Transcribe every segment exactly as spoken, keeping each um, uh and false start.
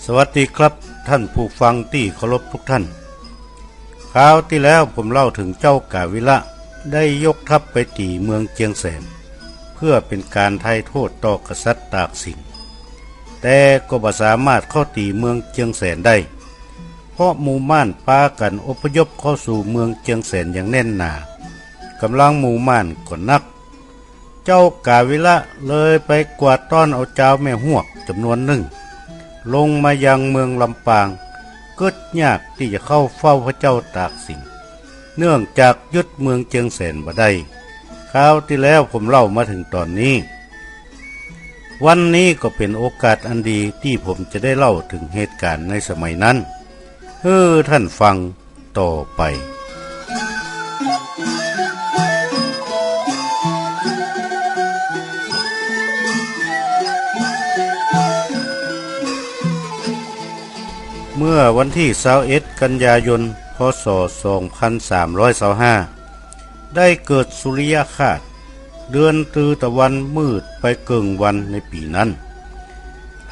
สวัสดีครับ ท่านผู้ฟังตี้เคารพทุกท่าน คราวตี้แล้วผมเล่าเถิงเจ้ากาวิละได้ยกทัพไปตี๋เมืองเจียงแสน เพื่อเป๋นก๋านไถ่โต้ษต่อกษัตริย์ตากสิน แต่ก็บ่สามารถเข้าตี๋เมืองเจียงแสนได้ เพราะหมู่ม่านปากั๋นอพยพเข้าสู่เมืองเจียงแสนอย่างแน่นหนา ก๋ำลังหมู่ม่านก็นัก เจ้ากาวิละเลยไปกวาดต้อนเอาจาวแม่ฮวกจ๋ำนวนนึ่ง ลงมายังเมืองลำปาง กึ๊ดยากตี้จะเข้าเฝ้าพระเจ้าตากสิน เนื่องจากยึดเมืองเจียงแสนบ่ได้ คราวตี้แล้วผมเล่ามาเถิงต๋อนนี้ วันนี้ก็เป๋นโอกาสอันดีตี้ผมจะได้เล่าเถิงเหตุก๋ารณ์ในสมัยนั้น หื้อท่านฟังต่อไป เมื่อวันตี้ซาวเอ็ด กันยายน พ.ศ. สองพันสามร้อยซาวห้า ได้เกิดสุริยคราส เดือนตือตะวันมืดไปเกิ่งวันในปี๋นั้น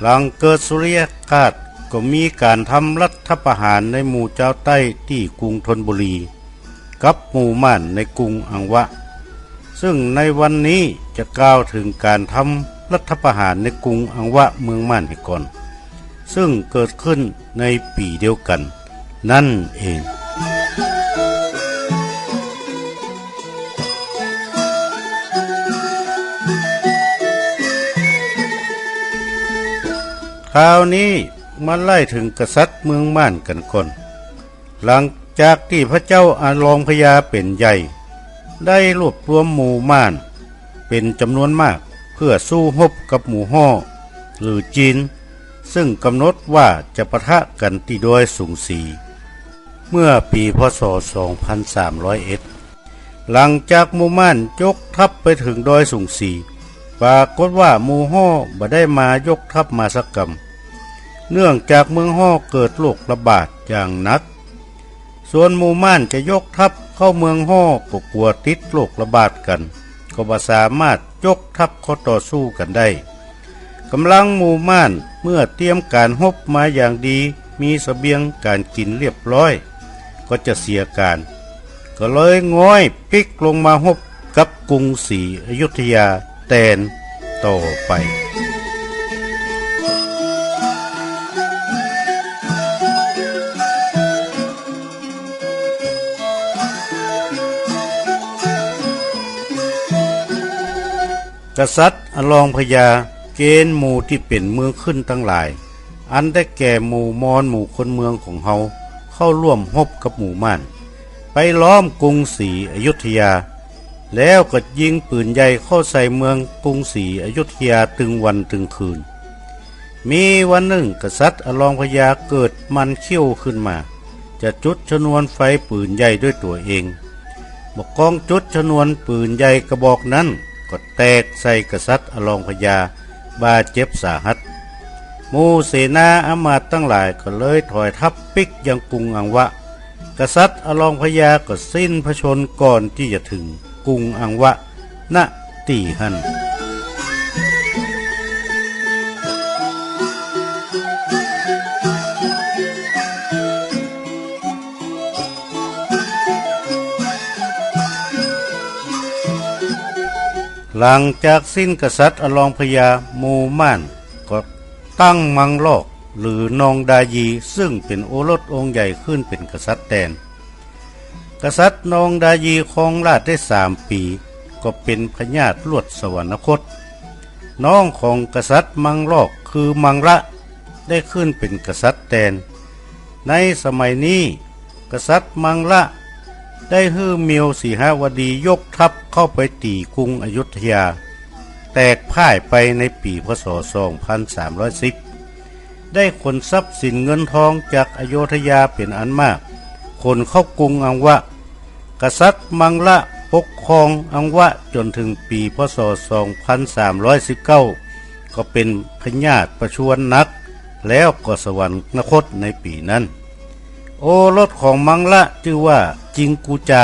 หลังเกิดสุริยคราสก็มีก๋านทำรัฐประหารในหมู่จาวใต้ตี้กรุงธนบุรี กับหมู่ม่านในกรุงอังวะ ซึ่งในวันนี้จะกล่าวเถิงก๋านทำรัฐประหารในกรุงอังวะเมืองม่านเหียก่อน ซึ่งเกิดขึ้นในปี๋เดียวกั๋น นั่นเอง คราวนี้มาไล่เถิงกษัตริย์เมืองม่านกั๋นก่อน หลังจากตี้พระเจ้าอลองพญาเป๋นใหญ่ ได้รวบรวมหมู่ม่านเป๋นจ๋ำนวนมาก เพื่อสู้ฮบกับหมู่ฮ่อ หรือจีน ซึ่งก๋ำหนดว่าจะปะทะกั๋นตี้ดอยสุงสี เมื่อปี๋ พ.ศ. สองพันสามร้อยเอ็ด หลังจากหมู่ม่านยกทัพไปเถิงดอยสุงสี ปรากฏว่าหมู่ฮ่อบ่ได้มายกทัพมาสักกำ เนื่องจากเมืองฮ่อเกิดโรคระบาดอย่างหนัก ส่วนหมู่ม่านจะยกทัพเข้าเมืองฮ่อก็กั๋วติดโรคระบาดกั๋น ก็บ่สามารถยกทัพเข้าต่อสู้กั๋นได้ ก๋ำลังหมู่ม่านเมื่อเตรียมก๋านฮบมาอย่างดี มีเสบียงก๋านกิ๋นเรียบร้อย ก็จะเสียก๋าน ก็เลยง้อยปิ๊กลงมาฮบกับกรุงศรีอยุธยาแตนต่อไป กษัตริย์อลองพญาเก๋ณฑ์หมู่ตี้เป๋นเมืองขึ้นตังหลาย อันได้แก่หมู่มอญหมู่คนเมืองของเฮา เข้าร่วมฮบกับหมู่ม่าน ไปล้อมกรุงศรีอยุธยา แล้วก็ยิงปืนใหญ่เข้าใส่เมืองกรุงศรีอยุธยาตึงวันตึงคืน มีวันนึ่งกษัตริย์อลองพญาเกิดมันเขี้ยวขึ้นมา จะจุดชนวนไฟปืนใหญ่ด้วยตั๋วเอง บ่ากองจุดชนวนปืนใหญ่กระบอกนั้นก็แตกใส่กษัตริย์อลองพญาบาดเจ็บสาหัส หมู่เสนาอำมาตย์ตังหลายก็เลยถอยทัพปิ๊กยังกรุงอังวะ กษัตริย์อลองพญาก็สิ้นพระชนม์ก่อนตี้จะเถิงกรุงอังวะ ณ ตี้หั้น หลังจากสิ้นกษัตริย์อลองพญา หมู่ม่านก็ตั้งมังลอก หรือนองดายี ซึ่งเป๋นโอรสองค์ใหญ่ขึ้นเป๋นกษัตริย์แตน กษัตริย์นองดายีครองราชย์ได้สามปี๋ ก็เป๋นพยาธิลวดสวรรคต น้องของกษัตริย์มังลอกคือมังละ ได้ขึ้นเป๋นกษัตริย์แตน ในสมัยนี้ กษัตริย์มังละได้หื้อเมียวสีหวดียกทัพเข้าไปตี๋กรุงอยุธยา แตกพ่ายไปในปี๋ พ.ศ. สองพันสามร้อยสิบ ได้ขนทรัพย์สินเงินทองจากอโยธยาเป๋นอันมาก ขนเข้ากรุงอังวะ กษัตริย์มังละปกครองอังวะจ๋นเถิงปี๋ พ.ศ. สองพันสามร้อยสิบเก้า ก็เป๋นพยาธิประชวรหนัก แล้วก็สวรรคตในปี๋นั้น โอรสของมังละจื้อว่าจิงกูจา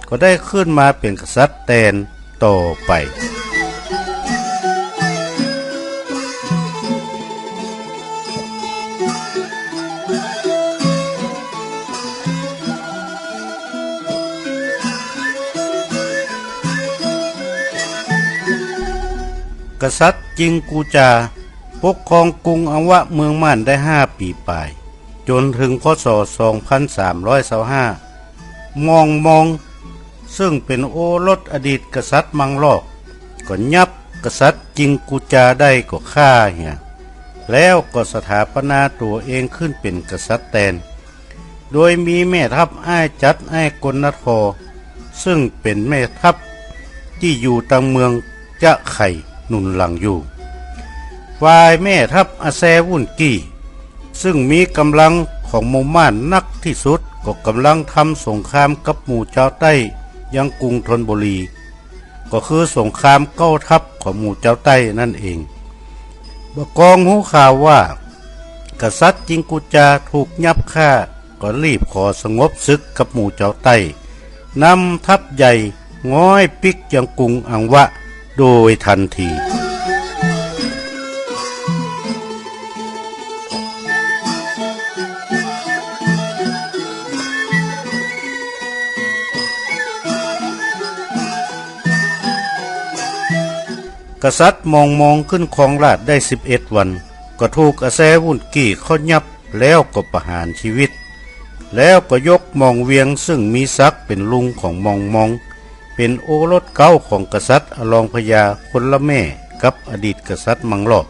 ก็ได้ขึ้นมาเป๋นกษัตริย์แตนต่อไป กษัตริย์จิงกูจาปกครองกรุงอังวะเมืองม่านได้ห้าปี๋ป๋าย จ๋นเถิง พ.ศ. สองปันสามร้อยซาวห้า มองมอง เซิ่งเป๋นโอรสอดีตกษัตริย์มังลอก ก็ยับกษัตริย์จิงกูจาได้ก็ฆ่าเหีย แล้วก็สถาปนาตั๋วเองขึ้นเป๋นกษัตริย์แตน โดยมีแม่ทัพอ้ายจัด อ้ายกลนทอ เซิ่งเป๋นแม่ทัพตี้อยู่ตังเมืองยะไข่หนุนหลังอยู่ ฝ่ายแม่ทัพอาแซวุ่นกี้ เซิ่งมีก๋ำลังของหมู่ม่านนักตี้สุด ก็ก๋ำลังทำสงครามกับหมู่จาวใต้ยังกรุงธนบุรี ก็คือสงครามเก๊าทัพของหมู่จาวใต้นั่นเอง บ่ากองฮู้ข่าวว่า กษัตริย์จิงกูจาถูกยับฆ่า ก็รีบขอสงบศึกกับหมู่จาวใต้ นำทัพใหญ่ง้อยปิ๊กยังกรุงอังวะโดยตันที กษัตริย์มองมองขึ้นครองราชย์ได้สิบเอ็ดวัน ก็ถูกอาแซวุ่นกี้เข้ายับ แล้วก็ประหารชีวิต แล้วก็ยกหม่องเวียงเซิ่งมีศักดิ์เป๋นลุงของมองมอง เป๋นโอรสเก๊าของกษัตริย์อลองพญาคนละแม่กับอดีตกษัตริย์มังลอก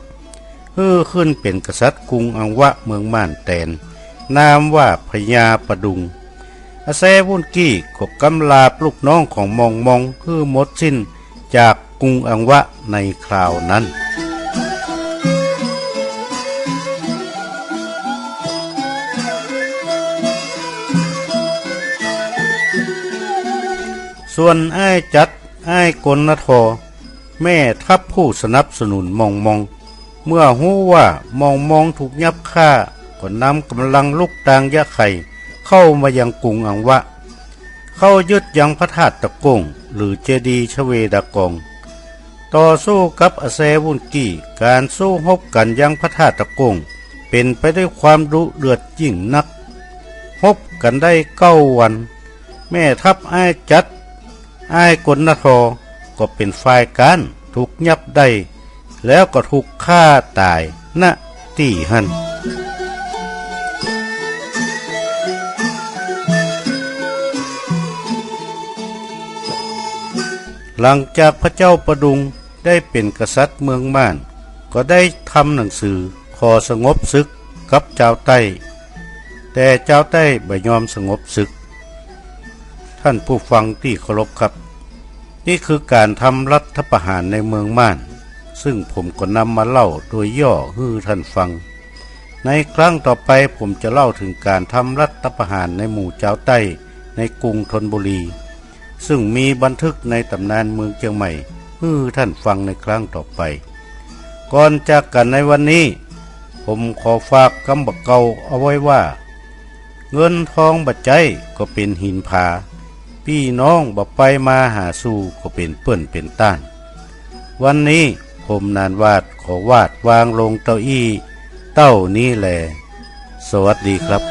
หื้อขึ้นเป๋นกษัตริย์กรุงอังวะเมืองม่านแตน นามว่าพญาประดุง อาแซวุ่นกี้ก็กำราบลูกน้องของมองมองหื้อหมดสิ้นจากกรุงอังวะในคราวนั้น ส่วนอ้ายจัด อ้ายกลนทอ แม่ทัพผู้สนับสนุนมองมอง เมื่อฮู้ว่ามองมองถูกยับฆ่า ก็นำก๋ำลังลุกตางยะไข่เข้ามายังกรุงอังวะ เข้ายึดยังพระธาตุตะโก้ง หรือเจดีย์ชเวดากอง ต่อสู้กับอาแซวุ่นกี้ ก๋านสู้ฮบกั๋นยังพระธาตุตะโก้ง เป๋นไปด้วยความดุเดือดยิ่งนัก ฮบกั๋นได้เก้าวัน แม่ทัพอ้ายจัด อ้ายกลนทอ ก็เป๋นฝ่ายก๊าน ถูกยับได้ แล้วก็ถูกฆ่าต๋าย ณ ตี้หั้น หลังจากพระเจ้าประดุงได้เป๋นกษัตริย์เมืองม่าน ก็ได้ทำหนังสือขอสงบศึกกับจาวใต้ แต่จาวใต้บ่ยอมสงบศึก ท่านผู้ฟังตี้เคารพครับ นี่คือก๋านทำรัฐประหารในเมืองม่าน ซึ่งผมก็นำมาเล่าโดยย่อหื้อท่านฟัง ในครั้งต่อไปผมจะเล่าเถิงก๋านทำรัฐประหารในหมู่จาวใต้ในกรุงธนบุรี ซึ่งมีบันทึกในต๋ำนานเมืองเจียงใหม่ หื้อท่านฟังในครั้งต่อไป ก่อนจากกั๋นในวันนี้ ผมขอฝากกำบ่าเก่าเอาไว้ว่า เงินทองบ่ใจ๊ก็เป๋นหินผา ปี้น้องบ่ไปมาหาสู่ก็เป๋นเปื้อนเป๋นต้าน วันนี้ผมหนานหวาดขอวาดวางลงเต้าอี้ เต้านี้แล สวัสดีครับ